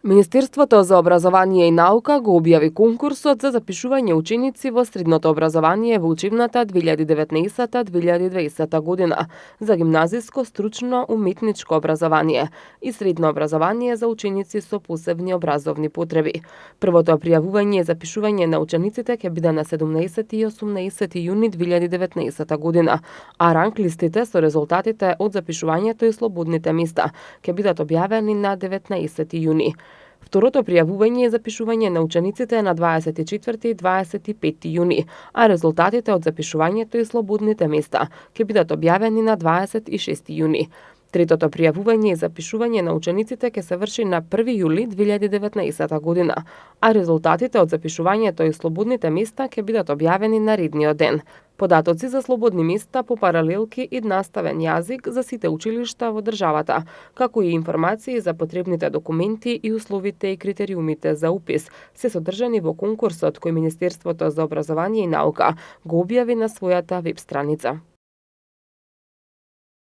Министерството за образование и наука го објави конкурсот за запишување ученици во средното образование во учебната 2019-2020 година за гимназиско, стручно, уметничко образование и средно образование за ученици со посебни образовни потреби. Првото пријавување и запишување на учениците ќе биде на 17 и 18 јуни 2019 година, а ранг листите со резултатите од запишувањето и слободните места ќе бидат објавени на 19 јуни. Второто пријавување и запишување на учениците е на 24 и 25 јуни, а резултатите од запишувањето и слободните места ќе бидат објавени на 26 јуни. Третото пријавување и запишување на учениците ќе се врши на 1 јули 2019 година, а резултатите од запишувањето и слободните места ќе бидат објавени наредниот ден. Податоци за слободни места по паралелки и наставен јазик за сите училишта во државата, како и информации за потребните документи и условите и критериумите за упис се содржани во конкурсот кој Министерството за образование и наука го објави на својата веб страница.